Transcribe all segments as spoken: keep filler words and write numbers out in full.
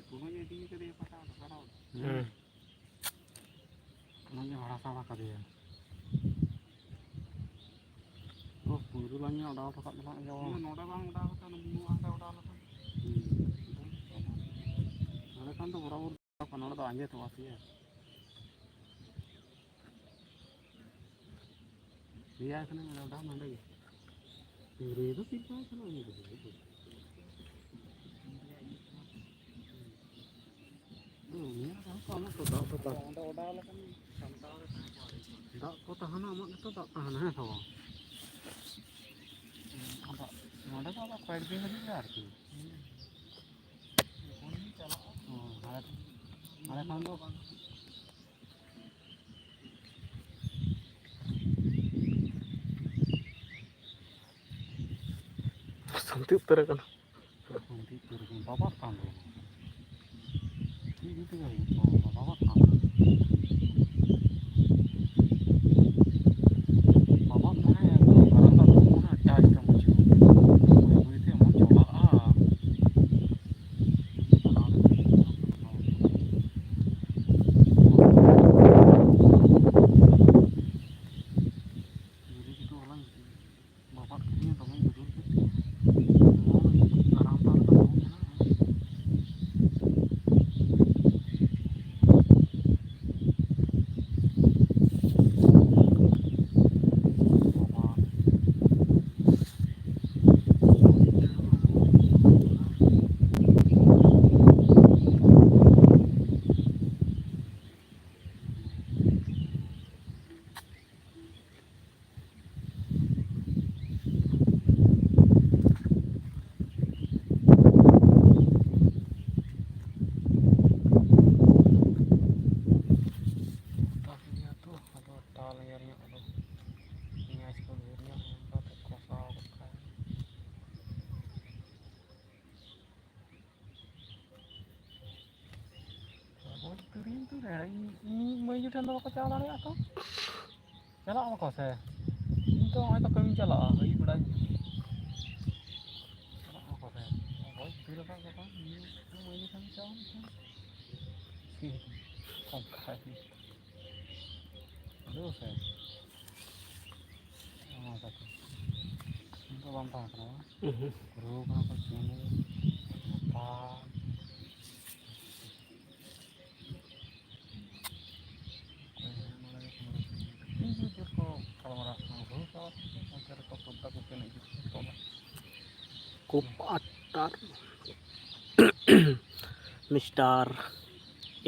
ᱴᱩᱱᱩᱧ ᱤᱫᱤ ᱠᱟᱫᱮᱭᱟ ᱯᱟᱴᱟ ᱚᱰᱚᱠ, ᱯᱟᱴᱟ ᱚᱰᱚᱠ᱾ ᱦᱮᱸ᱾ ᱚᱱᱟᱜᱮ ᱦᱟᱲᱟ ᱥᱟᱲᱟ ᱠᱟᱫᱮᱭᱟ᱾ ᱚ, ᱯᱩᱭᱞᱩ ᱞᱟᱝ ᱚᱰᱟᱣ ᱦᱚᱴᱚ ᱠᱟᱜ ᱫᱚ ᱱᱟᱜ ᱡᱮᱢᱚᱱ᱾ ᱱᱚᱰᱮ ᱵᱟᱝ ᱚᱰᱟᱣ ᱠᱟᱛᱮ ᱚᱱᱟ ᱵᱩᱱᱩ ᱦᱟᱸᱰᱮ ᱚᱰᱟᱣ ᱞᱮᱠᱷᱟᱱ᱾ ᱦᱩᱸ᱾ ᱱᱚᱰᱮ ᱠᱷᱟᱱ ᱫᱚ ᱵᱚᱨᱟᱵᱚᱨ ᱱᱚᱰᱮ ᱫᱚ ᱟᱸᱡᱮᱫᱚᱜᱼᱟ ᱥᱮ᱾ ᱨᱮᱭᱟᱲ ᱠᱟᱱᱟ, ᱚᱰᱟᱣ ᱱᱚᱰᱮ ᱜᱮ᱾ ᱨᱮ ᱫᱚ ᱛᱤᱨᱯᱚᱞ ᱠᱟᱱᱟ, ᱩᱱᱤ ᱫᱚ᱾ ᱦᱩᱸ, ᱚᱱᱟ ᱠᱚ ᱫᱟᱜ ᱫᱚ ᱛᱟᱦᱮᱱᱟ᱾ ᱚᱸᱰᱮ ᱚᱰᱟᱣ ᱞᱮᱠᱷᱟᱱ ᱥᱟᱢᱴᱟᱣ ᱨᱮ ᱛᱟᱦᱮᱸ ᱠᱚᱜᱼᱟ᱾ ᱫᱟᱜ ᱠᱚ ᱛᱟᱦᱮᱱᱟ, ᱟᱢᱟᱜ ᱜᱮᱛᱚ ᱫᱟᱜ ᱛᱟᱦᱮᱱᱟ, ᱦᱮᱸ ᱥᱮ ᱵᱟᱝ? ᱟᱫᱚ ᱱᱚᱰᱮ ᱫᱚ ᱟᱫᱚ ᱠᱚᱭᱮᱠ ᱫᱤᱱ ᱦᱤᱡᱩᱜ ᱜᱮ ᱟᱨᱠᱤ᱾ ᱦᱩᱸ, ᱟᱞᱮ, ᱟᱞᱮ ᱠᱷᱚᱱ ᱫᱚ ᱥᱟᱱᱛᱤ ᱩᱛᱟᱹᱨ ᱟᱠᱟᱱᱟ᱾ ᱥᱟᱱᱛᱤ ᱩᱛᱟᱹᱨ ᱟᱠᱟᱱᱟ᱾ ᱵᱟᱵᱟᱫ ᱠᱟᱱ ᱫᱚ᱾ ᱪᱮᱫ ᱤᱫᱤ ᱛᱮᱜᱮ ᱦᱩᱭᱩᱜ ᱛᱟᱢᱟ, ᱵᱟᱵᱟᱫ ᱠᱟᱱ ᱫᱚ᱾ ᱵᱟᱵᱟᱫ ᱢᱟᱱᱮ ᱮᱠᱫᱚᱢ ᱜᱟᱨᱟᱢ ᱫᱟᱜ ᱫᱚ ᱢᱟᱱᱮ ᱟᱹᱰᱤ ᱟᱸᱴ ᱜᱮᱢ ᱵᱩᱡᱷᱟᱹᱣᱟ᱾ ᱵᱟᱹᱭ ᱵᱟᱹᱭ ᱛᱮ ᱮᱢᱚᱱ ᱪᱟᱞᱟᱜᱼᱟ᱾ ᱵᱟᱵᱟᱫ ᱠᱮᱫᱤᱧᱟ, ᱫᱚᱢᱮᱧ ᱜᱩᱫᱩᱨ ᱠᱮᱫ ᱛᱤᱧᱟ᱾ ᱱᱚᱣᱟ ᱫᱚ ᱟᱨᱟᱢ ᱵᱟᱝ ᱠᱟᱱ ᱛᱟᱵᱚᱱᱟ᱾ ᱵᱟᱵᱟ᱾ ᱛᱟᱦᱞᱮ ᱟᱫᱚ ᱴᱟᱞ ᱧᱮᱞ ᱧᱚᱜ ᱫᱚ ᱯᱮᱸᱭᱟᱡᱽ ᱠᱚ ᱰᱷᱮᱨ ᱧᱚᱜ ᱮᱢ ᱠᱟᱛᱮ ᱠᱚᱥᱟᱣ ᱜᱚᱫ ᱠᱟᱜᱼᱟ᱾ ᱟᱵᱚ ᱛᱤᱨᱤᱧ ᱛᱩᱫᱟ, ᱤᱧ, ᱤᱧ ᱢᱟᱹᱭ ᱴᱷᱮᱱ ᱫᱚ ᱵᱟᱠᱚ ᱪᱟᱞᱟᱣ ᱫᱟᱲᱮᱭᱟᱜᱼᱟ ᱛᱚ᱾ ᱪᱟᱞᱟᱜ ᱢᱟᱠᱚ ᱥᱮ᱾ ᱤᱧ ᱫᱚ ᱱᱚᱜᱼᱚᱭ ᱛᱚ ᱠᱟᱹᱢᱤᱧ ᱪᱟᱞᱟᱜᱼᱟ, ᱟᱹᱭᱩᱵ ᱵᱮᱲᱟᱧ ᱦᱤᱡᱩᱜᱼᱟ᱾ ᱪᱟᱞᱟᱜ ᱢᱟᱠᱚ ᱥᱮ᱾ ᱚᱠᱚᱭ ᱫᱟᱹᱲ ᱟᱠᱟᱫ ᱠᱚ ᱠᱷᱟᱱ, ᱤᱧ ᱫᱚ ᱢᱟᱹᱭᱞᱤ ᱠᱷᱟᱱ ᱪᱟᱞᱟᱜ ᱢᱮ᱾ ᱚᱱᱠᱟ ᱜᱮ᱾ ᱫᱩ ᱥᱮ᱾ ᱚᱱᱟ ᱠᱟᱛᱷᱟ᱾ ᱤᱧ ᱫᱚ ᱵᱟᱢ ᱛᱟᱦᱮᱸ ᱠᱟᱱᱟ, ᱵᱟᱝ? ᱩᱦᱩᱸ᱾ ᱨᱩᱣᱟᱹ ᱠᱟᱱᱟ ᱠᱚ ᱪᱮᱬᱮ, ᱢᱮᱛᱟ᱾ ᱠᱚᱯᱟᱴᱟᱨ ᱢᱤᱥᱴᱟᱨ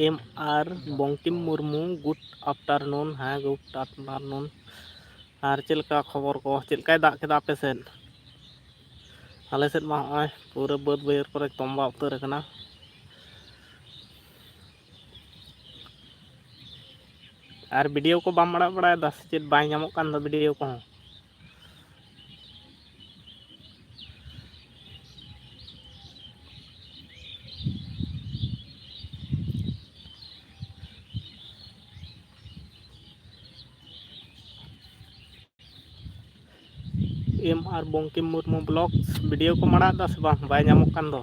ᱮᱢ ᱟᱨ ᱵᱚᱝᱠᱤᱢ ᱢᱩᱨᱢᱩ, good afternoon. ᱦᱮᱸ, good afternoon. ᱟᱨ ᱪᱮᱫ ᱞᱮᱠᱟ ᱠᱷᱚᱵᱚᱨ ᱠᱚ? ᱪᱮᱫ ᱞᱮᱠᱟᱭ ᱫᱟᱜ ᱠᱮᱫᱟ ᱟᱯᱮ ᱥᱮᱫ? ᱟᱞᱮ ᱥᱮᱫ ᱢᱟ ᱦᱚᱸᱜᱼᱚᱭ ᱯᱩᱨᱟᱹ ᱵᱟᱹᱫᱽ ᱵᱟᱹᱭᱦᱟᱹᱲ ᱠᱚᱨᱮ ᱛᱚᱸᱵᱟ ᱩᱛᱟᱹᱨ ᱟᱠᱟᱱᱟ᱾ ᱟᱨ video ᱠᱚ ᱵᱟᱢ ᱟᱲᱟᱜ ᱵᱟᱲᱟᱭᱮᱫᱟ ᱥᱮ ᱪᱮᱫ? ᱵᱟᱭ ᱧᱟᱢᱚᱜ ᱠᱟᱱ ᱫᱚ video ᱠᱚᱦᱚᱸ᱾ ᱮᱢ ᱟᱨ ᱵᱚᱝᱠᱤᱢ ᱢᱩᱨᱢᱩ vlogs video ᱠᱚᱢ ᱟᱲᱟᱜ ᱮᱫᱟ ᱥᱮ ᱵᱟᱝ? ᱵᱟᱭ ᱧᱟᱢᱚᱜ ᱠᱟᱱ ᱫᱚ᱾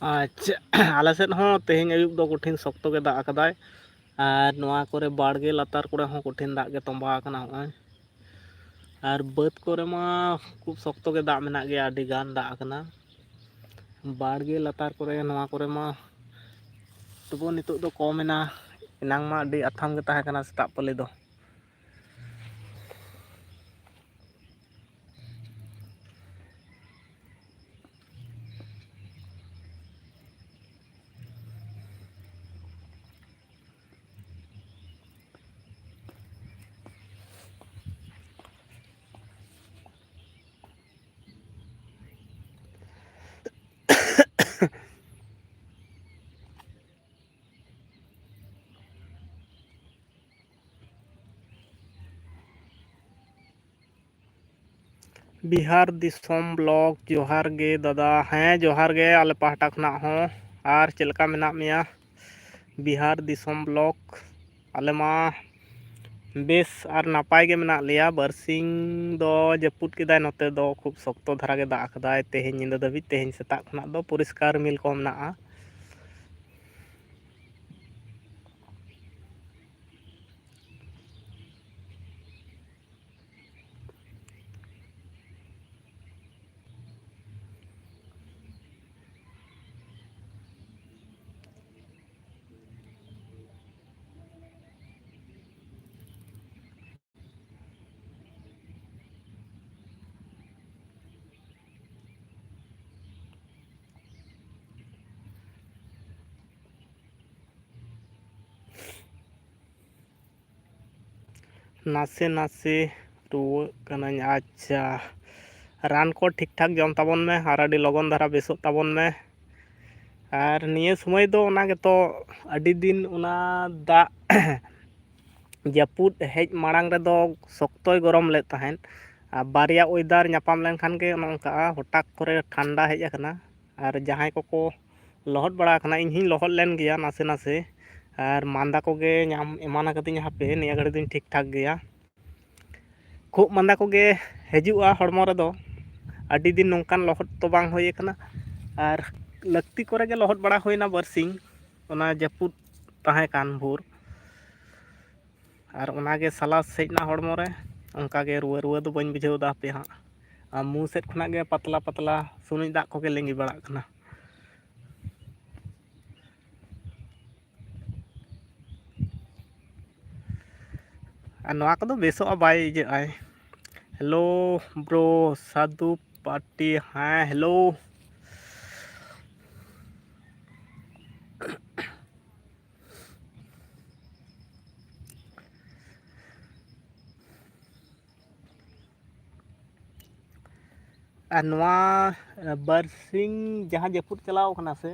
ᱟᱪᱪᱷᱟ, ᱟᱞᱮ ᱥᱮᱫ ᱦᱚᱸ ᱛᱮᱦᱮᱧ ᱟᱹᱭᱩᱵ ᱫᱚ ᱠᱚᱴᱷᱤᱱ ᱥᱚᱠᱛᱚ ᱜᱮ ᱫᱟᱜ ᱟᱠᱟᱫᱟᱭ᱾ ᱟᱨ ᱱᱚᱣᱟ ᱠᱚᱨᱮ ᱵᱟᱲᱜᱮ ᱞᱟᱛᱟᱨ ᱠᱚᱨᱮ ᱦᱚᱸ ᱠᱚᱴᱷᱤᱱ ᱫᱟᱜ ᱜᱮ ᱛᱚᱸᱵᱟ ᱟᱠᱟᱱᱟ ᱦᱚᱸᱜᱼᱚᱭ᱾ ᱟᱨ ᱵᱟᱹᱫᱽ ᱠᱚᱨᱮ ᱢᱟ ᱠᱷᱩᱵ ᱥᱚᱠᱛᱚ ᱜᱮ ᱫᱟᱜ ᱢᱮᱱᱟᱜ ᱜᱮᱭᱟ, ᱟᱹᱰᱤ ᱜᱟᱱ ᱫᱟᱜ ᱟᱠᱟᱱᱟ᱾ ᱵᱟᱲᱜᱮ ᱞᱟᱛᱟᱨ ᱠᱚᱨᱮ, ᱱᱚᱣᱟ ᱠᱚᱨᱮ ᱢᱟ ᱛᱚᱵᱩ ᱱᱤᱛᱚᱜ ᱫᱚ ᱠᱚᱢ ᱮᱱᱟ᱾ ᱮᱱᱟᱝ ᱢᱟ ᱟᱹᱰᱤ ᱟᱛᱷᱟᱢ ᱜᱮ ᱛᱟᱦᱮᱸ ᱠᱟᱱᱟ ᱥᱮᱛᱟᱜ ᱯᱟᱹᱞᱤ ᱫᱚ᱾ ᱵᱤᱦᱟᱨ ᱫᱤᱥᱚᱢ ᱵᱞᱚᱠ, ᱡᱚᱦᱟᱨ ᱜᱮ ᱫᱟᱫᱟ᱾ ᱦᱮᱸ, ᱡᱚᱦᱟᱨ ᱜᱮ ᱟᱞᱮ ᱯᱟᱦᱴᱟ ᱠᱷᱚᱱᱟᱜ ᱦᱚᱸ᱾ ᱟᱨ ᱪᱮᱫ ᱞᱮᱠᱟ ᱢᱮᱱᱟᱜ ᱢᱮᱭᱟ ᱵᱤᱦᱟᱨ ᱫᱤᱥᱚᱢ ᱵᱞᱚᱠ? ᱟᱞᱮ ᱢᱟ ᱵᱮᱥ ᱟᱨ ᱱᱟᱯᱟᱭ ᱜᱮ ᱢᱮᱱᱟᱜ ᱞᱮᱭᱟ᱾ ᱵᱟᱨᱥᱤᱧ ᱫᱚ ᱡᱟᱹᱯᱩᱫ ᱠᱮᱫᱟᱭ ᱱᱚᱛᱮ ᱫᱚ, ᱠᱷᱩᱵ ᱥᱚᱠᱛᱚ ᱫᱷᱟᱨᱟ ᱜᱮ ᱫᱟᱜ ᱟᱠᱟᱫᱟᱭ᱾ ᱛᱮᱦᱮᱧ ᱧᱤᱫᱟᱹ ᱫᱷᱟᱹᱵᱤᱡ, ᱛᱮᱦᱮᱧ ᱥᱮᱛᱟᱜ ᱠᱷᱚᱱᱟᱜ ᱫᱚ ᱯᱚᱨᱤᱥᱠᱟᱨ ᱨᱤᱢᱤᱞ ᱠᱚ ᱢᱮᱱᱟᱜᱼᱟ᱾ ᱱᱟᱥᱮ ᱱᱟᱥᱮ ᱨᱩᱣᱟᱹᱜ ᱠᱟᱹᱱᱟᱹᱧ᱾ ᱟᱪᱪᱷᱟ, ᱨᱟᱱ ᱠᱚ ᱴᱷᱤᱠ ᱴᱷᱟᱠ ᱡᱚᱢ ᱛᱟᱵᱚᱱ ᱢᱮ ᱟᱨ ᱟᱹᱰᱤ ᱞᱚᱜᱚᱱ ᱫᱷᱟᱨᱟ ᱵᱮᱥᱚᱜ ᱛᱟᱵᱚᱱ ᱢᱮ᱾ ᱟᱨ ᱱᱤᱭᱟᱹ ᱥᱚᱢᱚᱭ ᱫᱚ ᱚᱱᱟ ᱜᱮᱛᱚ, ᱟᱹᱰᱤ ᱫᱤᱱ ᱚᱱᱟ ᱫᱟᱜ ᱡᱟᱹᱯᱩᱫ ᱦᱮᱡ ᱢᱟᱲᱟᱝ ᱨᱮᱫᱚ ᱥᱚᱠᱛᱚᱭ ᱜᱚᱨᱚᱢ ᱞᱮᱫ ᱛᱟᱦᱮᱸᱫ᱾ ᱟᱨ ᱵᱟᱨᱭᱟ ᱚᱭᱮᱫᱟᱨ ᱧᱟᱯᱟᱢ ᱞᱮᱱᱠᱷᱟᱱ ᱜᱮ ᱚᱱᱮ ᱚᱱᱠᱟᱜᱼᱟ, ᱦᱚᱴᱟᱛ ᱠᱚᱨᱮ ᱴᱷᱟᱱᱰᱟ ᱦᱮᱡ ᱟᱠᱟᱱᱟ᱾ ᱟᱨ ᱡᱟᱦᱟᱸᱭ ᱠᱚᱠᱚ ᱞᱚᱦᱚᱫ ᱵᱟᱲᱟ ᱟᱠᱟᱱᱟ, ᱤᱧ ᱦᱚᱸᱧ ᱞᱚᱦᱚᱫ ᱞᱮᱱ ᱜᱮᱭᱟ ᱱᱟᱥᱮ ᱱᱟᱥᱮ, ᱟᱨ ᱢᱟᱸᱫᱟ ᱠᱚᱜᱮ ᱧᱟᱢ ᱮᱢᱟᱱ ᱟᱠᱟᱫᱤᱧᱟ᱾ ᱦᱟᱯᱮ, ᱱᱤᱭᱟᱹ ᱜᱷᱟᱹᱲᱤᱡ ᱫᱚᱧ ᱴᱷᱤᱠ ᱴᱷᱟᱠ ᱜᱮᱭᱟ᱾ ᱠᱷᱩᱜ ᱢᱟᱸᱫᱟ ᱠᱚᱜᱮ ᱦᱤᱡᱩᱜᱼᱟ ᱦᱚᱲᱢᱚ ᱨᱮᱫᱚ᱾ ᱟᱹᱰᱤ ᱫᱤᱱ ᱱᱚᱝᱠᱟᱱ ᱞᱚᱦᱚᱫ ᱫᱚ ᱵᱟᱝ ᱦᱩᱭ ᱟᱠᱟᱱᱟ᱾ ᱟᱨ ᱞᱟᱹᱠᱛᱤ ᱠᱚᱨᱮ ᱜᱮ ᱞᱚᱦᱚᱫ ᱵᱟᱲᱟ ᱦᱩᱭᱱᱟ ᱵᱟᱨᱥᱤᱧ, ᱚᱱᱟ ᱡᱟᱹᱯᱩᱫ ᱛᱟᱦᱮᱸ ᱠᱟᱱ ᱵᱷᱳᱨ᱾ ᱟᱨ ᱚᱱᱟᱜᱮ ᱥᱟᱞᱟᱥ ᱦᱮᱡ ᱮᱱᱟ ᱦᱚᱲᱢᱚ ᱨᱮ᱾ ᱚᱱᱠᱟᱜᱮ ᱨᱩᱣᱟᱹ, ᱨᱩᱣᱟᱹ ᱫᱚ ᱵᱟᱹᱧ ᱵᱩᱡᱷᱟᱹᱣ ᱮᱫᱟ ᱦᱟᱯᱮ ᱦᱟᱸᱜ᱾ ᱟᱨ ᱢᱩ ᱥᱮᱫ ᱠᱷᱚᱱᱟᱜ ᱜᱮ ᱯᱟᱛᱞᱟ ᱯᱟᱛᱞᱟ ᱥᱩᱱᱩᱡ ᱫᱟᱜ ᱠᱚᱜᱮ ᱞᱤᱸᱜᱤ ᱵᱟᱲᱟᱜ ᱠᱟᱱᱟ᱾ ᱟᱨ ᱱᱚᱣᱟ ᱠᱚᱫᱚ ᱵᱮᱥᱚᱜᱼᱟ, ᱵᱟᱭ ᱤᱭᱟᱹᱜᱼᱟᱭ᱾ Hello bro, ᱥᱟᱫᱷᱩ ᱯᱟᱴᱤ, ᱦᱮᱸ, hello᱾ ᱟᱨ ᱱᱚᱣᱟ ᱵᱟᱨᱥᱤᱧ ᱡᱟᱦᱟᱸ ᱡᱟᱹᱯᱩᱫ ᱪᱟᱞᱟᱣ ᱠᱟᱱᱟ ᱥᱮ,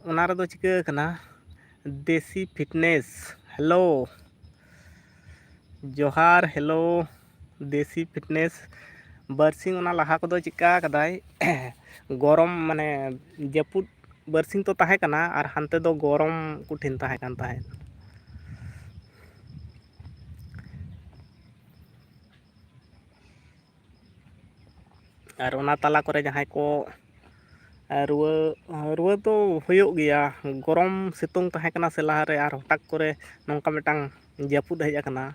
ᱚᱱᱟ ᱨᱮᱫᱚ ᱪᱤᱠᱟᱹ ᱠᱟᱱᱟ, ᱫᱮᱥᱤ ᱯᱷᱤᱴᱱᱮᱥ, hello᱾ ᱡᱚᱦᱟᱨ, hello᱾ ᱫᱮᱥᱤ ᱯᱷᱤᱴᱱᱮᱥ ᱵᱟᱨᱥᱤᱧ ᱚᱱᱟ ᱞᱟᱦᱟ ᱠᱚᱫᱚ ᱪᱮᱫᱠᱟ ᱠᱟᱫᱟᱭ, ᱜᱚᱨᱚᱢ, ᱢᱟᱱᱮ ᱡᱟᱹᱯᱩᱫ ᱵᱟᱨᱥᱤᱧ ᱛᱚ ᱛᱟᱦᱮᱸ ᱠᱟᱱᱟ, ᱟᱨ ᱦᱟᱱᱛᱮ ᱫᱚ ᱜᱚᱨᱚᱢ ᱠᱚᱴᱷᱤᱱ ᱛᱟᱦᱮᱸ ᱠᱟᱱ ᱛᱟᱦᱮᱸᱫ᱾ ᱟᱨ ᱚᱱᱟ ᱛᱟᱞᱟ ᱠᱚᱨᱮ ᱡᱟᱦᱟᱸᱭ ᱠᱚ ᱨᱩᱣᱟᱹ, ᱨᱩᱣᱟᱹ ᱫᱚ ᱦᱩᱭᱩᱜ ᱜᱮᱭᱟ᱾ ᱜᱚᱨᱚᱢ ᱥᱤᱛᱩᱝ ᱛᱟᱦᱮᱸ ᱠᱟᱱᱟ ᱥᱮ ᱞᱟᱦᱟᱨᱮ, ᱟᱨ ᱦᱚᱴᱟᱛ ᱠᱚᱨᱮ ᱱᱚᱝᱠᱟ ᱢᱤᱫᱴᱟᱝ ᱡᱟᱹᱯᱩᱫ ᱦᱮᱡ ᱟᱠᱟᱱᱟ,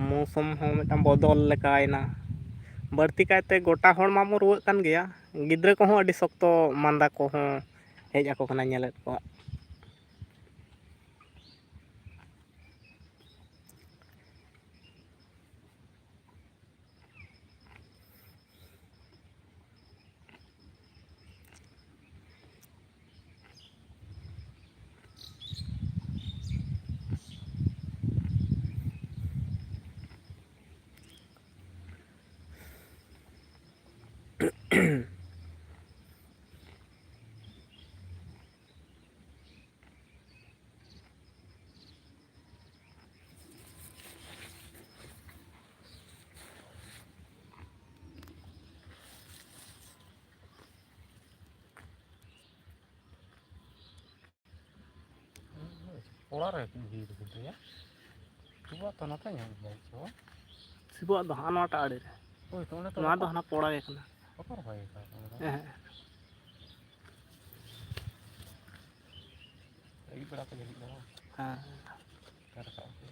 ᱢᱳᱥᱩᱢ ᱦᱚᱸ ᱢᱤᱫᱴᱟᱝ ᱵᱚᱫᱚᱞ ᱞᱮᱠᱟᱭᱮᱱᱟ᱾ ᱵᱟᱹᱲᱛᱤ ᱠᱟᱭᱛᱮ ᱜᱚᱴᱟ ᱦᱚᱲ ᱢᱟᱵᱚᱱ ᱨᱩᱣᱟᱹᱜ ᱠᱟᱱ ᱜᱮᱭᱟ, ᱜᱤᱫᱽᱨᱟᱹ ᱠᱚᱦᱚᱸ ᱟᱹᱰᱤ ᱥᱚᱠᱛᱚ ᱢᱟᱸᱫᱟ ᱠᱚᱦᱚᱸ ᱦᱮᱡ ᱟᱠᱚ ᱠᱟᱱᱟ, ᱧᱮᱞᱮᱫ ᱠᱚᱣᱟ᱾ ᱚᱲᱟᱜ ᱨᱮ ᱵᱷᱤᱲ ᱜᱮ ᱛᱟᱭᱟ᱾ ᱥᱤᱵᱚᱜ ᱛᱚ ᱱᱚᱛᱮ ᱧᱚᱜ ᱜᱮᱭᱟ ᱪᱚ᱾ ᱥᱤᱵᱚᱜ ᱫᱚ ᱦᱟᱸᱜ ᱱᱚᱣᱟᱴᱟᱜ ᱟᱲᱮ ᱨᱮ᱾ ᱦᱳᱭ, ᱛᱚ ᱚᱸᱰᱮ ᱛᱚ ᱱᱚᱣᱟ ᱫᱚ ᱵᱟᱠᱚ, ᱦᱟᱱᱟ ᱯᱚᱲᱟ ᱜᱮ ᱠᱟᱱᱟ᱾ ᱵᱟᱠᱚ ᱨᱚᱦᱚᱭ ᱟᱠᱟᱫ ᱚᱸᱰᱮ ᱫᱚ᱾ ᱦᱮᱸ, ᱦᱮᱸ᱾ ᱯᱮᱲᱟ ᱠᱚ ᱡᱟᱹᱱᱤᱡ ᱫᱚ᱾ ᱦᱮᱸ᱾ ᱚᱠᱟ ᱨᱟᱠᱟᱵ ᱟᱠᱚ᱾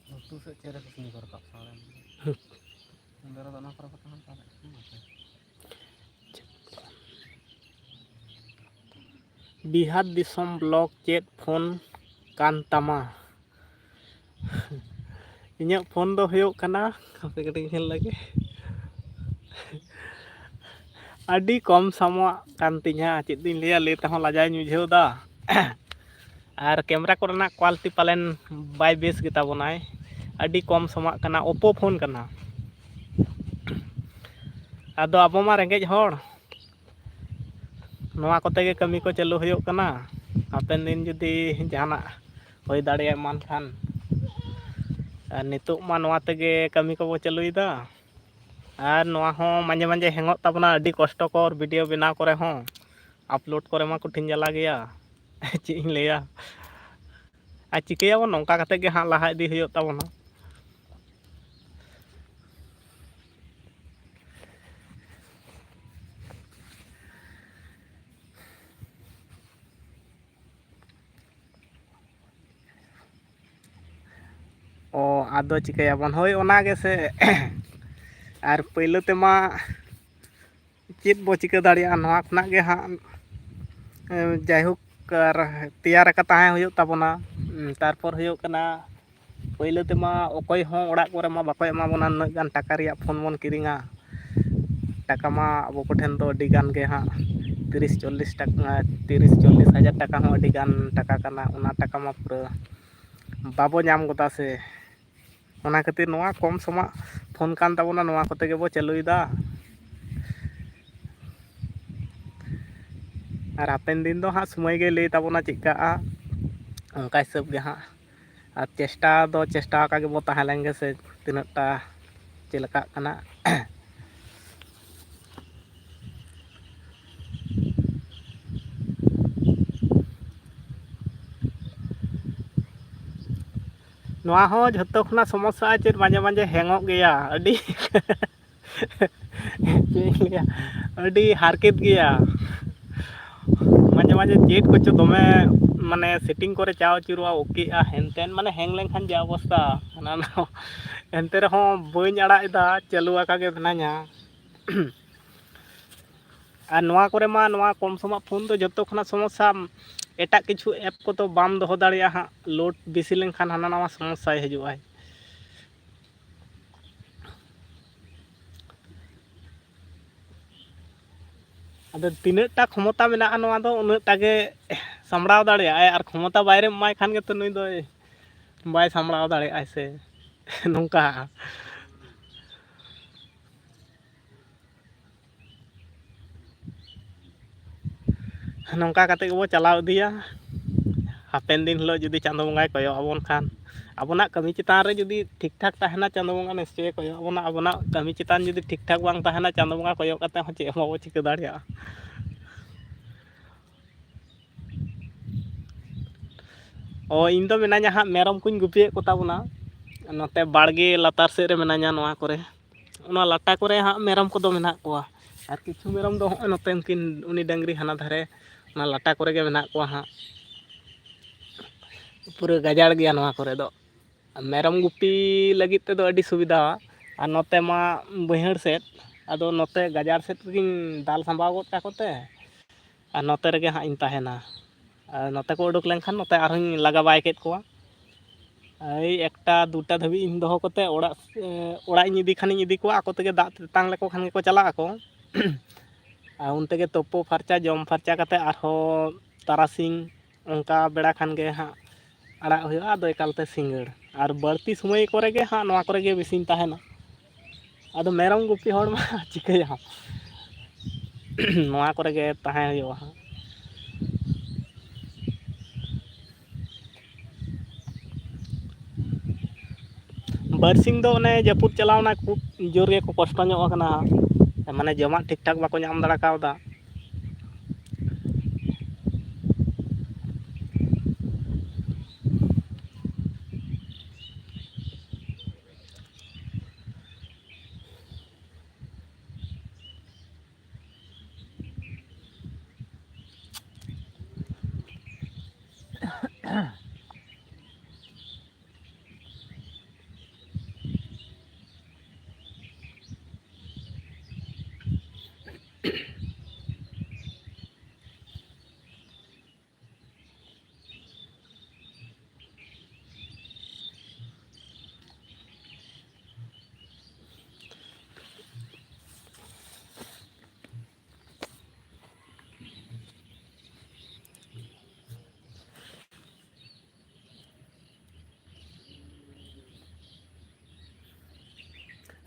ᱜᱷᱩᱴᱩ ᱥᱮᱫ ᱪᱮᱬᱮ ᱠᱚ ᱥᱤᱧ ᱠᱚ ᱨᱟᱠᱟᱵ ᱥᱟᱶ ᱞᱮᱱ ᱜᱮ᱾ ᱦᱩᱸ᱾ ᱧᱤᱫᱟᱹ ᱨᱮᱫᱚ ᱚᱱᱟ ᱠᱚᱨᱮ ᱠᱚ ᱛᱟᱦᱮᱱ ᱛᱟᱦᱮᱸᱫ᱾ ᱦᱮᱸ, ᱥᱮ? ᱵᱤᱦᱟᱨ ᱫᱤᱥᱚᱢ ᱵᱞᱚᱠ ᱪᱮᱫ ᱯᱷᱳᱱ ᱠᱟᱱ ᱛᱟᱢᱟ? ᱤᱧᱟᱹᱜ ᱯᱷᱳᱱ ᱫᱚ ᱦᱩᱭᱩᱜ ᱠᱟᱱᱟ, ᱦᱟᱯᱮ ᱠᱟᱹᱴᱤᱡ ᱧᱮᱞ ᱞᱮᱜᱮ᱾ ᱟᱹᱰᱤ ᱠᱚᱢ ᱥᱟᱢᱟᱜ ᱠᱟᱱ ᱛᱤᱧᱟ, ᱪᱮᱫ ᱫᱩᱧ ᱞᱟᱹᱭᱟ, ᱞᱟᱹᱭ ᱛᱮᱦᱚᱸ ᱞᱟᱡᱟᱣᱤᱧ ᱵᱩᱡᱷᱟᱹᱣ ᱮᱫᱟ᱾ ᱟᱨ ᱠᱮᱢᱮᱨᱟ ᱠᱚᱨᱮᱱᱟᱜ ᱠᱳᱣᱟᱞᱤᱴᱤ ᱯᱟᱞᱮᱱ ᱵᱟᱭ ᱵᱮᱥ ᱜᱮᱛᱟ ᱵᱚᱱᱟᱭ, ᱟᱹᱰᱤ ᱠᱚᱢ ᱥᱟᱢᱟᱜ ᱠᱟᱱᱟ, ᱳᱯᱳ ᱯᱷᱳᱱ ᱠᱟᱱᱟ᱾ ᱟᱫᱚ ᱟᱵᱚ ᱢᱟ ᱨᱮᱸᱜᱮᱡ ᱦᱚᱲ, ᱱᱚᱣᱟ ᱠᱚᱛᱮ ᱜᱮ ᱠᱟᱹᱢᱤ ᱠᱚ ᱪᱟᱹᱞᱩ ᱦᱩᱭᱩᱜ ᱠᱟᱱᱟ᱾ ᱦᱟᱯᱮᱱ ᱫᱤᱱ ᱡᱩᱫᱤ ᱡᱟᱦᱟᱱᱟᱜ ᱦᱩᱭ ᱫᱟᱲᱮᱭᱟᱜ ᱮᱢᱟᱱ ᱠᱷᱟᱱ, ᱟᱨ ᱱᱤᱛᱚᱜ ᱢᱟ ᱱᱚᱣᱟ ᱛᱮᱜᱮ ᱠᱟᱹᱢᱤ ᱠᱚᱵᱚ ᱪᱟᱹᱞᱩᱭᱮᱫᱟ᱾ ᱟᱨ ᱱᱚᱣᱟ ᱦᱚᱸ ᱢᱟᱡᱷᱮ ᱢᱟᱡᱷᱮ ᱦᱮᱝᱚᱜ ᱛᱟᱵᱚᱱᱟ, ᱟᱹᱰᱤ ᱠᱚᱥᱴᱚᱠᱚᱨ ᱵᱷᱤᱰᱤᱭᱳ ᱵᱮᱱᱟᱣ ᱠᱚᱨᱮ ᱦᱚᱸ, ᱟᱯᱞᱳᱰ ᱠᱚᱨᱮ ᱢᱟ ᱠᱚᱴᱷᱤᱱ ᱡᱟᱞᱟ ᱜᱮᱭᱟ᱾ ᱪᱮᱫ ᱤᱧ ᱞᱟᱹᱭᱟ, ᱟᱨ ᱪᱤᱠᱟᱹᱭᱟᱵᱚᱱ, ᱱᱚᱝᱠᱟ ᱠᱟᱛᱮ ᱜᱮ ᱦᱟᱸᱜ ᱞᱟᱦᱟ ᱤᱫᱤ ᱦᱩᱭᱩᱜ ᱛᱟᱵᱚᱱᱟ᱾ ᱚ, ᱟᱫᱚ ᱪᱤᱠᱟᱹᱭᱟᱵᱚᱱ? ᱦᱳᱭ, ᱚᱱᱟ ᱜᱮᱥᱮ᱾ ᱟᱨ ᱯᱟᱹᱭᱞᱟᱹ ᱛᱮᱢᱟ ᱪᱮᱫ ᱵᱚ ᱪᱤᱠᱟᱹ ᱫᱟᱲᱮᱭᱟᱜᱼᱟ? ᱱᱚᱣᱟ ᱠᱷᱚᱱᱟᱜ ᱜᱮ ᱦᱟᱸᱜ, ᱮ, ᱡᱟᱭᱦᱳᱠ, ᱟᱨ ᱛᱮᱭᱟᱨ ᱟᱠᱟ ᱛᱟᱦᱮᱸ ᱦᱩᱭᱩᱜ ᱛᱟᱵᱚᱱᱟ᱾ ᱩᱸ, ᱛᱟᱨᱯᱚᱨ ᱦᱩᱭᱩᱜ ᱠᱟᱱᱟ, ᱯᱟᱹᱭᱞᱟᱹ ᱛᱮᱢᱟ ᱚᱠᱚᱭ ᱦᱚᱸ ᱚᱲᱟᱜ ᱠᱚᱨᱮ ᱢᱟ ᱵᱟᱠᱚ ᱮᱢᱟ ᱵᱚᱱᱟ ᱱᱩᱱᱟᱹᱜ ᱜᱟᱱ ᱴᱟᱠᱟ ᱨᱮᱭᱟᱜ ᱯᱷᱳᱱ ᱵᱚᱱ ᱠᱤᱨᱤᱧᱟ᱾ ᱴᱟᱠᱟ ᱢᱟ ᱟᱵᱚ ᱠᱚᱴᱷᱮᱱ ᱫᱚ ᱟᱹᱰᱤ ᱜᱟᱱ ᱜᱮ ᱦᱟᱸᱜ, ᱛᱤᱨᱤᱥ ᱪᱚᱞᱞᱤᱥ ᱴᱟᱠᱟ, ᱛᱤᱨᱤᱥ ᱪᱚᱞᱞᱤᱥ ᱦᱟᱡᱟᱨ ᱴᱟᱠᱟ ᱦᱚᱸ ᱟᱹᱰᱤ ᱜᱟᱱ ᱴᱟᱠᱟ ᱠᱟᱱᱟ᱾ ᱚᱱᱟ ᱴᱟᱠᱟ ᱢᱟ ᱯᱩᱨᱟᱹ ᱵᱟᱵᱚ ᱧᱟᱢ ᱜᱚᱫᱟ ᱥᱮ᱾ ᱚᱱᱟ ᱠᱷᱟᱹᱛᱤᱨ ᱱᱚᱣᱟ ᱠᱚᱢ ᱥᱚᱢᱟᱜ ᱯᱷᱳᱱ ᱠᱟᱱ ᱛᱟᱵᱚᱱᱟ, ᱱᱚᱣᱟ ᱠᱚᱛᱮ ᱜᱮᱵᱚ ᱪᱟᱹᱞᱩᱭᱮᱫᱟ᱾ ᱟᱨ ᱦᱟᱯᱮᱱ ᱫᱤᱱ ᱫᱚ ᱦᱟᱸᱜ ᱥᱚᱢᱚᱭ ᱜᱮ ᱞᱟᱹᱭ ᱛᱟᱵᱚᱱᱟ ᱪᱮᱫ ᱠᱟᱜᱼᱟ, ᱚᱱᱠᱟ ᱦᱤᱥᱟᱹᱵ ᱜᱮ ᱦᱟᱸᱜ᱾ ᱟᱨ ᱪᱮᱥᱴᱟ ᱫᱚ ᱪᱮᱥᱴᱟ ᱟᱠᱟ ᱜᱮᱵᱚ ᱛᱟᱦᱮᱸ ᱞᱮᱱ ᱜᱮ ᱥᱮ ᱛᱤᱱᱟᱹᱜ ᱴᱟ ᱪᱮᱫ ᱞᱮᱠᱟᱜ ᱠᱟᱱᱟ᱾ ᱱᱚᱣᱟ ᱦᱚᱸ ᱡᱷᱚᱛᱚ ᱠᱷᱚᱱᱟᱜ ᱥᱚᱢᱚᱥᱥᱟ ᱪᱮᱫ, ᱢᱟᱡᱷᱮ ᱢᱟᱡᱷᱮ ᱦᱮᱝᱚᱜ ᱜᱮᱭᱟ ᱟᱹᱰᱤ᱾ ᱪᱮᱫ ᱤᱧ ᱞᱟᱹᱭᱟ, ᱟᱹᱰᱤ ᱦᱟᱨᱠᱮᱛ ᱜᱮᱭᱟ᱾ ᱢᱟᱡᱷᱮ ᱢᱟᱡᱷᱮ ᱪᱮᱫ ᱠᱚᱪᱚ ᱫᱚᱢᱮ, ᱢᱟᱱᱮ, ᱥᱮᱴᱤᱝ ᱠᱚᱨᱮ ᱪᱟᱣ ᱟᱹᱪᱩᱨᱚᱜᱼᱟ, ᱳᱠᱮᱜᱼᱟ, ᱦᱮᱱᱛᱮᱱ, ᱢᱟᱱᱮ, ᱦᱮᱝ ᱞᱮᱱᱠᱷᱟᱱ ᱡᱟ ᱚᱵᱚᱥᱛᱟ᱾ ᱦᱟᱱᱟ ᱱᱟᱣᱟ᱾ ᱮᱱᱛᱮ ᱨᱮᱦᱚᱸ ᱵᱟᱹᱧ ᱟᱲᱟᱜ ᱮᱫᱟ, ᱪᱟᱹᱞᱩ ᱟᱠᱟ ᱜᱮ ᱢᱮᱱᱟᱧᱟ᱾ ᱟᱨ ᱱᱚᱣᱟ ᱠᱚᱨᱮ ᱢᱟ, ᱱᱚᱣᱟ ᱠᱚᱢ ᱥᱚᱢᱟᱜ ᱯᱷᱳᱱ ᱫᱚ ᱡᱚᱛᱚ ᱠᱷᱚᱱᱟᱜ ᱥᱚᱢᱚᱥᱥᱟ, ᱮᱴᱟᱜ ᱠᱤᱪᱷᱩ ᱮᱯ ᱠᱚᱫᱚ ᱵᱟᱢ ᱫᱚᱦᱚ ᱫᱟᱲᱮᱭᱟᱜᱼᱟ ᱦᱟᱸᱜ, ᱞᱳᱰ ᱵᱮᱥᱤ ᱞᱮᱱᱠᱷᱟᱱ ᱦᱟᱱᱟ ᱱᱟᱣᱟ ᱥᱚᱢᱚᱥᱥᱟᱭ ᱦᱤᱡᱩᱜᱼᱟᱭ᱾ ᱟᱫᱚ ᱛᱤᱱᱟᱹᱜ ᱴᱟ ᱠᱷᱚᱢᱚᱛᱟ ᱢᱮᱱᱟᱜᱼᱟ, ᱱᱚᱣᱟ ᱫᱚ ᱩᱱᱟᱹᱜ ᱴᱟ ᱜᱮ ᱥᱟᱢᱵᱲᱟᱣ ᱫᱟᱲᱮᱭᱟᱜᱼᱟᱭ, ᱟᱨ ᱠᱷᱚᱢᱚᱛᱟ ᱵᱟᱭᱨᱮᱢ ᱮᱢᱟᱭ ᱠᱷᱟᱱ ᱜᱮᱛᱚ ᱱᱩᱭ ᱫᱚᱭ ᱵᱟᱭ ᱥᱟᱢᱵᱲᱟᱣ ᱫᱟᱲᱮᱭᱟᱜᱼᱟᱭ ᱥᱮ᱾ ᱱᱚᱝᱠᱟ᱾ ᱱᱚᱝᱠᱟ ᱠᱟᱛᱮ ᱜᱮᱵᱚ ᱪᱟᱞᱟᱣ ᱤᱫᱤᱭᱟ᱾ ᱦᱟᱯᱮᱱ ᱫᱤᱱ ᱦᱤᱞᱳᱜ ᱡᱩᱫᱤ ᱪᱟᱸᱫᱳ ᱵᱚᱸᱜᱟᱭ ᱠᱚᱭᱚᱜ ᱟᱵᱚᱱ ᱠᱷᱟᱱ, ᱟᱵᱚᱱᱟᱜ ᱠᱟᱹᱢᱤ ᱪᱮᱛᱟᱱ ᱨᱮ ᱡᱩᱫᱤ ᱴᱷᱤᱠ ᱴᱷᱟᱠ ᱛᱟᱦᱮᱱᱟ, ᱪᱟᱸᱫᱳ ᱵᱚᱸᱜᱟ ᱱᱤᱥᱪᱚᱭᱮ ᱠᱚᱭᱚᱜ ᱟᱵᱚᱱᱟ᱾ ᱟᱵᱚᱱᱟᱜ ᱠᱟᱹᱢᱤ ᱪᱮᱛᱟᱱ ᱡᱩᱫᱤ ᱴᱷᱤᱠ ᱴᱷᱟᱠ ᱵᱟᱝ ᱛᱟᱦᱮᱱᱟ, ᱪᱟᱸᱫᱳ ᱵᱚᱸᱜᱟ ᱠᱚᱭᱚᱜ ᱠᱟᱛᱮ ᱦᱚᱸ ᱪᱮᱫ ᱦᱚᱸ ᱵᱟᱵᱚ ᱪᱤᱠᱟᱹ ᱫᱟᱲᱮᱭᱟᱜᱼᱟ᱾ ᱚ, ᱤᱧ ᱫᱚ ᱢᱮᱱᱟᱧᱟ ᱦᱟᱸᱜ, ᱢᱮᱨᱚᱢ ᱠᱚᱧ ᱜᱩᱯᱤᱭᱮᱫ ᱠᱚ ᱛᱟᱵᱚᱱᱟ᱾ ᱱᱚᱛᱮ ᱵᱟᱲᱜᱮ ᱞᱟᱛᱟᱨ ᱥᱮᱫ ᱨᱮ ᱢᱮᱱᱟᱧᱟ, ᱱᱚᱣᱟ ᱠᱚᱨᱮ, ᱚᱱᱟ ᱞᱟᱴᱟ ᱠᱚᱨᱮ ᱦᱟᱸᱜ ᱢᱮᱨᱚᱢ ᱠᱚᱫᱚ ᱢᱮᱱᱟᱜ ᱠᱚᱣᱟ᱾ ᱟᱨ ᱠᱤᱪᱷᱩ ᱢᱮᱨᱚᱢ ᱫᱚ ᱦᱚᱸᱜᱼᱚᱭ ᱱᱚᱛᱮ ᱩᱱᱠᱤᱱ, ᱩᱱᱤ ᱰᱟᱹᱝᱨᱤ ᱦᱟᱱᱟ ᱫᱷᱟᱨᱮ, ᱚᱱᱟ ᱞᱟᱴᱟ ᱠᱚᱨᱮ ᱜᱮ ᱢᱮᱱᱟᱜ ᱠᱚᱣᱟ ᱦᱟᱸᱜ᱾ ᱯᱩᱨᱟᱹ ᱜᱟᱡᱟᱲ ᱜᱮᱭᱟ ᱱᱚᱣᱟ ᱠᱚᱨᱮ ᱫᱚ᱾ ᱢᱮᱨᱚᱢ ᱜᱩᱯᱤ ᱞᱟᱹᱜᱤᱫ ᱛᱮᱫᱚ ᱟᱹᱰᱤ ᱥᱩᱵᱤᱫᱷᱟᱣᱟ᱾ ᱟᱨ ᱱᱚᱛᱮ ᱢᱟ ᱵᱟᱹᱭᱦᱟᱹᱲ ᱥᱮᱫ, ᱟᱫᱚ ᱱᱚᱛᱮ ᱜᱟᱡᱟᱲ ᱥᱮᱫ ᱨᱮᱜᱤᱧ ᱫᱟᱞ ᱥᱟᱢᱵᱟᱣ ᱜᱚᱫ ᱠᱟᱠᱚ ᱛᱮ, ᱟᱨ ᱱᱚᱛᱮ ᱨᱮᱜᱮ ᱦᱟᱸᱜ ᱤᱧ ᱛᱟᱦᱮᱱᱟ᱾ ᱟᱨ ᱱᱚᱛᱮ ᱠᱚ ᱩᱰᱩᱠ ᱞᱮᱱᱠᱷᱟᱱ ᱱᱚᱛᱮ ᱟᱨᱦᱚᱸᱧ ᱞᱟᱜᱟ ᱵᱟᱭ ᱠᱮᱫ ᱠᱚᱣᱟ᱾ ᱮᱭ ᱮᱠᱴᱟ ᱫᱩᱴᱟ ᱫᱷᱟᱹᱵᱤᱡ ᱤᱧ ᱫᱚᱦᱚ ᱠᱚᱛᱮ ᱚᱲᱟᱜ, ᱮ, ᱚᱲᱟᱜ ᱤᱧ ᱤᱫᱤ ᱠᱷᱟᱱᱤᱧ ᱤᱫᱤ ᱠᱚᱣᱟ, ᱟᱠᱚ ᱛᱮᱜᱮ ᱫᱟᱜ ᱛᱮᱛᱟᱝ ᱞᱮᱠᱚ ᱠᱷᱟᱱ ᱜᱮᱠᱚ ᱪᱟᱞᱟᱜ ᱟᱠᱚ᱾ ᱟᱨ ᱩᱱ ᱛᱮᱜᱮ ᱛᱳᱯᱳ ᱯᱷᱟᱨᱪᱟ, ᱡᱚᱢ ᱯᱷᱟᱨᱪᱟ ᱠᱟᱛᱮ ᱟᱨᱦᱚᱸ ᱛᱟᱨᱟᱥᱤᱧ ᱚᱱᱠᱟ ᱵᱮᱲᱟ ᱠᱷᱟᱱ ᱜᱮ ᱦᱟᱸᱜ ᱟᱲᱟᱜ ᱦᱩᱭᱩᱜᱼᱟ, ᱟᱫᱚ ᱮᱠᱟᱞᱛᱮ ᱥᱤᱸᱜᱟᱹᱲ᱾ ᱟᱨ ᱵᱟᱹᱲᱛᱤ ᱥᱚᱢᱚᱭ ᱠᱚᱨᱮ ᱜᱮ ᱦᱟᱸᱜ ᱱᱚᱣᱟ ᱠᱚᱨᱮ ᱜᱮ ᱵᱮᱥᱤᱧ ᱛᱟᱦᱮᱱᱟ᱾ ᱟᱫᱚ ᱢᱮᱨᱚᱢ ᱜᱩᱯᱤ ᱦᱚᱲ ᱢᱟ ᱪᱤᱠᱟᱹᱭᱟᱢ, ᱱᱚᱣᱟ ᱠᱚᱨᱮ ᱜᱮ ᱛᱟᱦᱮᱸ ᱦᱩᱭᱩᱜᱼᱟ ᱦᱟᱸᱜ᱾ ᱵᱟᱨᱥᱤᱧ ᱫᱚ ᱚᱱᱮ ᱡᱟᱹᱯᱩᱫ ᱪᱟᱞᱟᱣᱱᱟ, ᱠᱷᱩᱵ ᱡᱳᱨ ᱜᱮᱠᱚ ᱠᱚᱥᱴᱚ ᱧᱚᱜ ᱟᱠᱟᱱᱟ, ᱢᱟᱱᱮ ᱡᱚᱢᱟᱜ ᱴᱷᱤᱠ ᱴᱷᱟᱠ ᱵᱟᱠᱚ ᱧᱟᱢ ᱫᱟᱲᱮ ᱠᱟᱣᱫᱟ᱾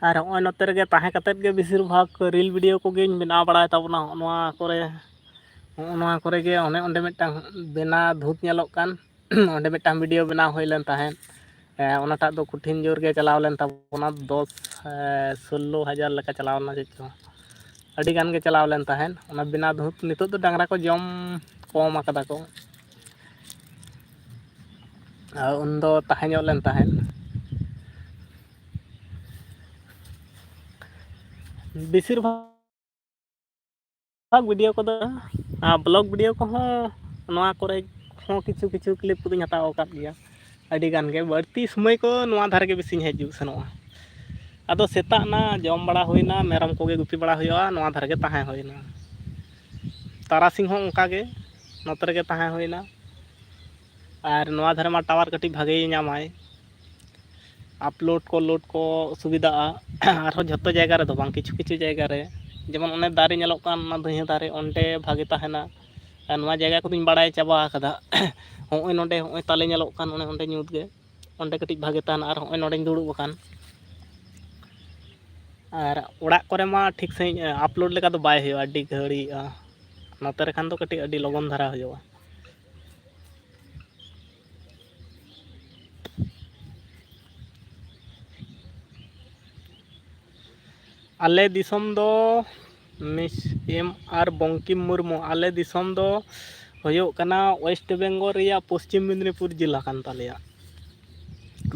ᱟᱨ ᱦᱚᱸᱜᱼᱚᱭ ᱱᱚᱛᱮ ᱨᱮᱜᱮ ᱛᱟᱦᱮᱸ ᱠᱟᱛᱮᱫ ᱜᱮ ᱵᱮᱥᱤᱨ ᱵᱷᱟᱜᱽ ᱨᱤᱞ ᱵᱷᱤᱰᱤᱭᱳ ᱠᱚᱜᱮᱧ ᱵᱮᱱᱟᱣ ᱵᱟᱲᱟᱭ ᱛᱟᱵᱚᱱᱟ᱾ ᱦᱚᱸᱜᱼᱚ ᱱᱚᱣᱟ ᱠᱚᱨᱮ, ᱦᱚᱸᱜᱼᱚ ᱱᱚᱣᱟ ᱠᱚᱨᱮ ᱜᱮ ᱚᱱᱮ ᱚᱸᱰᱮ ᱢᱤᱫᱴᱟᱝ ᱵᱮᱱᱟᱣ ᱫᱷᱩᱛ ᱧᱮᱞᱚᱜ ᱠᱟᱱ, ᱚᱸᱰᱮ ᱢᱤᱫᱴᱟᱝ ᱵᱷᱤᱰᱤᱭᱳ ᱵᱮᱱᱟᱣ ᱦᱩᱭ ᱞᱮᱱ ᱛᱟᱦᱮᱸᱫ᱾ ᱦᱮᱸ, ᱚᱱᱟᱴᱟᱜ ᱫᱚ ᱠᱚᱴᱷᱤᱱ ᱡᱳᱨ ᱜᱮ ᱪᱟᱞᱟᱣ ᱞᱮᱱ ᱛᱟᱵᱚᱱᱟ, ᱫᱚᱥ, ᱮ, ᱥᱳᱞᱞᱳ ᱦᱟᱡᱟᱨ ᱞᱮᱠᱟ ᱪᱟᱞᱟᱣ ᱞᱮᱱᱟ ᱪᱮᱫ ᱪᱚᱝ, ᱟᱹᱰᱤ ᱜᱟᱱ ᱜᱮ ᱪᱟᱞᱟᱣ ᱞᱮᱱ ᱛᱟᱦᱮᱸᱫ ᱚᱱᱟ ᱵᱮᱱᱟᱣ ᱫᱷᱩᱛ᱾ ᱱᱤᱛᱚᱜ ᱫᱚ ᱰᱟᱝᱨᱟ ᱠᱚ ᱡᱚᱢ ᱠᱚᱢ ᱟᱠᱟᱫᱟ ᱠᱚ, ᱟᱨ ᱩᱱᱫᱚ ᱛᱟᱦᱮᱸ ᱧᱚᱜ ᱞᱮᱱ ᱛᱟᱦᱮᱸᱫ᱾ ᱵᱮᱥᱤᱨ ᱵᱷᱟᱜᱽ ᱵᱷᱤᱰᱤᱭᱳ ᱠᱚᱫᱚ, ᱟᱨ ᱵᱞᱚᱜ ᱵᱷᱤᱰᱤᱭᱳ ᱠᱚᱦᱚᱸ ᱱᱚᱣᱟ ᱠᱚᱨᱮ ᱦᱚᱸ ᱠᱤᱪᱷᱩ ᱠᱤᱪᱷᱩ ᱠᱞᱤᱯ ᱠᱚᱫᱚᱧ ᱦᱟᱛᱟᱣ ᱟᱠᱟᱫ ᱜᱮᱭᱟ᱾ ᱟᱹᱰᱤ ᱜᱟᱱ ᱜᱮ, ᱵᱟᱹᱲᱛᱤ ᱥᱚᱢᱚᱭ ᱠᱚ ᱱᱚᱣᱟ ᱫᱷᱟᱨᱮ ᱜᱮ ᱵᱮᱥᱤᱧ ᱦᱤᱡᱩᱜ ᱥᱮᱱᱚᱜᱼᱟ᱾ ᱟᱫᱚ ᱥᱮᱛᱟᱜ ᱮᱱᱟ, ᱡᱚᱢ ᱵᱟᱲᱟ ᱦᱩᱭᱱᱟ, ᱢᱮᱨᱚᱢ ᱠᱚᱜᱮ ᱜᱩᱯᱤ ᱵᱟᱲᱟ ᱦᱩᱭᱩᱜᱼᱟ, ᱱᱚᱣᱟ ᱫᱷᱟᱨᱮ ᱜᱮ ᱛᱟᱦᱮᱸ ᱦᱩᱭᱱᱟ᱾ ᱛᱟᱨᱟᱥᱤᱧ ᱦᱚᱸ ᱚᱱᱠᱟ ᱜᱮ ᱱᱚᱛᱮ ᱨᱮᱜᱮ ᱛᱟᱦᱮᱸ ᱦᱩᱭᱱᱟ᱾ ᱟᱨ ᱱᱚᱣᱟ ᱫᱷᱟᱨᱮ ᱢᱟ ᱴᱟᱣᱟᱨ ᱠᱟᱹᱴᱤᱡ ᱵᱷᱟᱜᱮ ᱧᱟᱢᱟᱭ, ᱟᱯᱞᱳᱰ ᱠᱚ, ᱞᱳᱰ ᱠᱚ ᱥᱩᱵᱤᱫᱷᱟᱜᱼᱟ᱾ ᱟᱨᱦᱚᱸ ᱡᱷᱚᱛᱚ ᱡᱟᱭᱜᱟ ᱨᱮᱫᱚ ᱵᱟᱝ, ᱠᱤᱪᱷᱩ ᱠᱤᱪᱷᱩ ᱡᱟᱭᱜᱟ ᱨᱮ, ᱡᱮᱢᱚᱱ ᱚᱱᱮ ᱫᱟᱨᱮ ᱧᱮᱞᱚᱜ ᱠᱟᱱ, ᱚᱱᱟ ᱫᱷᱩᱭᱟᱹ ᱫᱟᱨᱮ, ᱚᱸᱰᱮ ᱵᱷᱟᱜᱮ ᱛᱟᱦᱮᱱᱟ᱾ ᱟᱨ ᱱᱚᱣᱟ ᱡᱟᱭᱜᱟ ᱠᱚᱫᱚᱧ ᱵᱟᱲᱟᱭ ᱪᱟᱵᱟ ᱟᱠᱟᱫᱟ᱾ ᱦᱚᱸᱜᱼᱚᱭ ᱱᱚᱸᱰᱮ, ᱦᱚᱸᱜᱼᱚᱭ ᱛᱟᱞᱮ ᱧᱮᱞᱚᱜ ᱠᱟᱱ, ᱚᱱᱮ ᱚᱸᱰᱮ ᱧᱩᱛ ᱜᱮ, ᱚᱸᱰᱮ ᱠᱟᱹᱴᱤᱡ ᱵᱷᱟᱜᱮ ᱛᱟᱦᱮᱱᱟ᱾ ᱟᱨ ᱦᱚᱸᱜᱼᱚᱭ ᱱᱚᱸᱰᱮᱧ ᱫᱩᱲᱩᱵ ᱟᱠᱟᱱ, ᱟᱨ ᱚᱲᱟᱜ ᱠᱚᱨᱮ ᱢᱟ ᱴᱷᱤᱠ ᱥᱟᱺᱦᱤᱡ ᱟᱯᱞᱳᱰ ᱞᱮᱠᱟ ᱫᱚ ᱵᱟᱭ ᱦᱩᱭᱩᱜᱼᱟ, ᱟᱹᱰᱤ ᱜᱷᱟᱹᱲᱤᱡᱼᱟ᱾ ᱱᱚᱛᱮ ᱨᱮᱠᱷᱟᱱ ᱫᱚ ᱠᱟᱹᱴᱤᱡ ᱟᱹᱰᱤ ᱞᱚᱜᱚᱱ ᱫᱷᱟᱨᱟ ᱦᱩᱭᱩᱜᱼᱟ᱾ ᱟᱞᱮ ᱫᱤᱥᱚᱢ ᱫᱚ ᱢᱤᱥ ᱮᱢ ᱟᱨ ᱵᱚᱝᱠᱤᱢ ᱢᱩᱨᱢᱩ, ᱟᱞᱮ ᱫᱤᱥᱚᱢ ᱫᱚ ᱦᱩᱭᱩᱜ ᱠᱟᱱᱟ ᱳᱭᱮᱥᱴ ᱵᱮᱝᱜᱚᱞ ᱨᱮᱭᱟᱜ ᱯᱚᱥᱪᱤᱢ ᱢᱮᱫᱽᱱᱤᱯᱩᱨ ᱡᱮᱞᱟ ᱠᱟᱱ ᱛᱟᱞᱮᱭᱟ᱾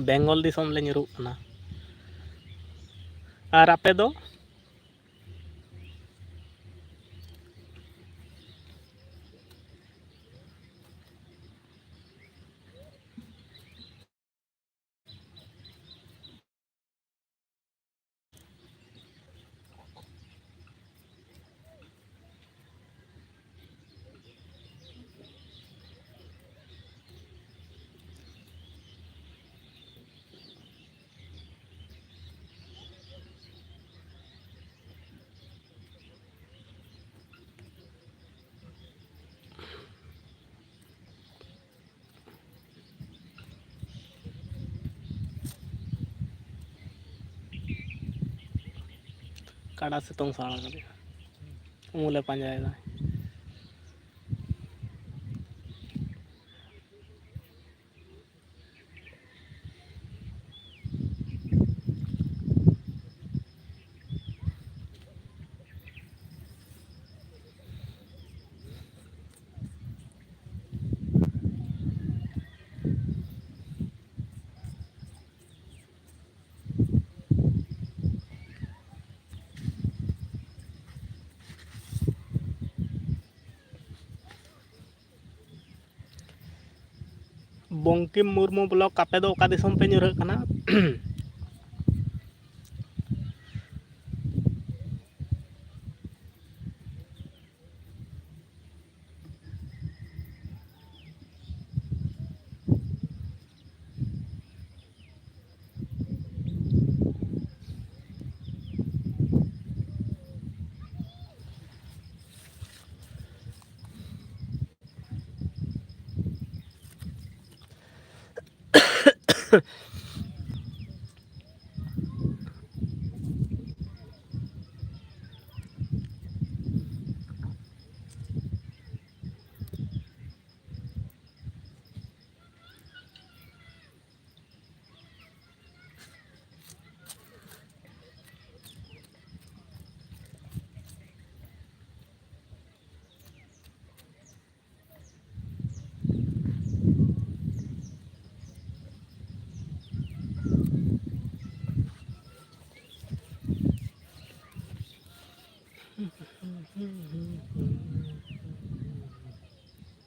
ᱵᱮᱝᱜᱚᱞ ᱫᱤᱥᱚᱢ ᱞᱮ ᱧᱩᱨᱩᱜ ᱠᱟᱱᱟ᱾ ᱟᱨ ᱟᱯᱮ ᱫᱚ? ᱠᱟᱰᱟ ᱥᱤᱛᱩᱝ ᱥᱟᱲ ᱠᱟᱫᱮᱭᱟ, ᱩᱢᱩᱞᱮ ᱯᱟᱸᱡᱟᱭᱮᱫᱟ᱾ ᱵᱚᱝᱠᱤᱢ ᱢᱩᱨᱢᱩ ᱵᱞᱚᱠ, ᱟᱯᱮ ᱫᱚ ᱚᱠᱟ ᱫᱤᱥᱚᱢ ᱯᱮ ᱧᱩᱨᱦᱟᱹᱜ ᱠᱟᱱᱟ?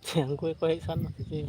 ᱪᱮ ᱩᱱᱠᱩ ᱜᱮᱠᱚ ᱦᱮᱡ ᱥᱟᱱ ᱱᱟ ᱥᱮ ᱪᱮᱫ?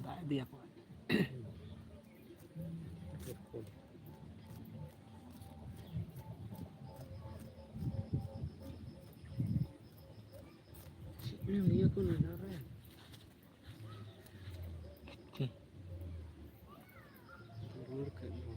ᱫᱟᱜ ᱤᱫᱤᱭᱟᱠᱚ᱾ ᱱᱤᱭᱟᱹ ᱠᱚ ᱱᱟᱜᱟᱨ ᱨᱮ ᱨᱩᱣᱟᱹᱲ ᱠᱷᱟᱡ ᱫᱚ᱾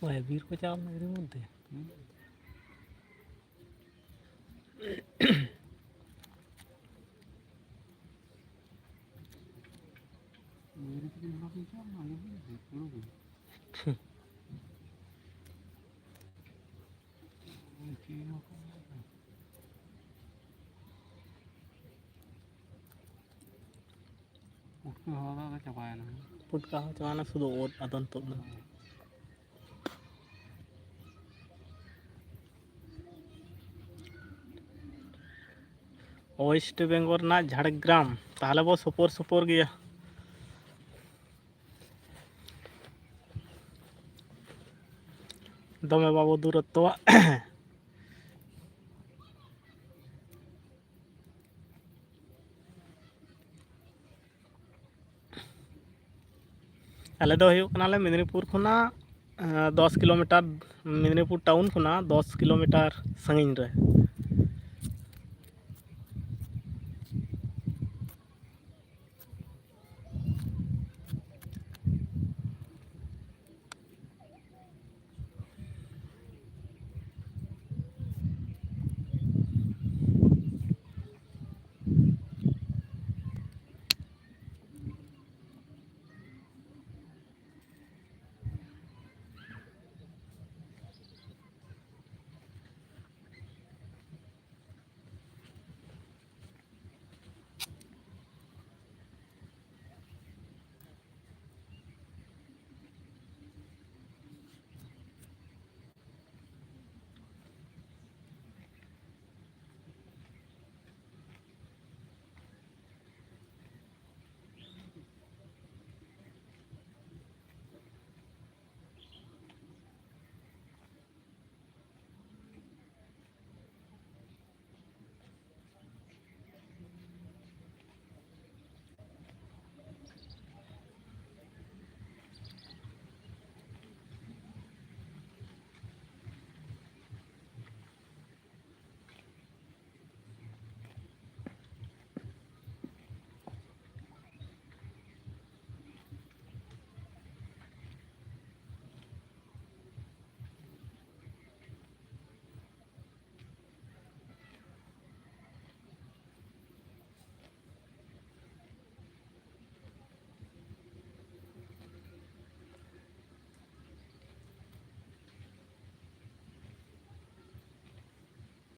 ᱚᱭ ᱵᱤᱨ ᱠᱚ ᱪᱟᱞᱟᱣ ᱞᱮᱱᱟ ᱜᱟᱹᱰᱤ ᱢᱚᱫᱽᱫᱷᱮ᱾ ᱯᱩᱴᱠᱟᱹ ᱦᱚᱸ ᱫᱚ ᱪᱟᱵᱟᱭᱮᱱᱟ᱾ ᱯᱩᱴᱠᱟᱹ ᱦᱚᱸ ᱪᱟᱵᱟᱭᱮᱱᱟ, ᱥᱩᱫᱷᱩ ᱩᱫ ᱟᱫᱚ ᱱᱤᱛᱚᱜ ᱫᱚ᱾ ᱳᱭᱮᱥᱴ ᱵᱮᱝᱜᱚᱞ ᱨᱮᱱᱟᱜ ᱡᱷᱟᱲᱜᱨᱟᱢ, ᱛᱟᱦᱚᱞᱮ ᱵᱚ ᱥᱩᱯᱩᱨ ᱥᱩᱯᱩᱨ ᱜᱮᱭᱟ᱾ ᱫᱚᱢᱮ ᱵᱟᱵᱚ ᱫᱩᱨᱚᱛᱛᱚᱣᱟ᱾ ᱟᱞᱮ ᱫᱚ ᱦᱩᱭᱩᱜ ᱠᱟᱱᱟᱞᱮ ᱢᱮᱫᱽᱱᱤᱯᱩᱨ ᱠᱷᱚᱱᱟᱜ, ᱮᱸ, ᱫᱚᱥ ᱠᱤᱞᱳᱢᱤᱴᱟᱨ, ᱢᱮᱫᱽᱱᱤᱯᱩᱨ ᱴᱟᱣᱩᱱ ᱠᱷᱚᱱᱟᱜ ᱫᱚᱥ ᱠᱤᱞᱳᱢᱤᱴᱟᱨ ᱥᱟᱺᱜᱤᱧ ᱨᱮ᱾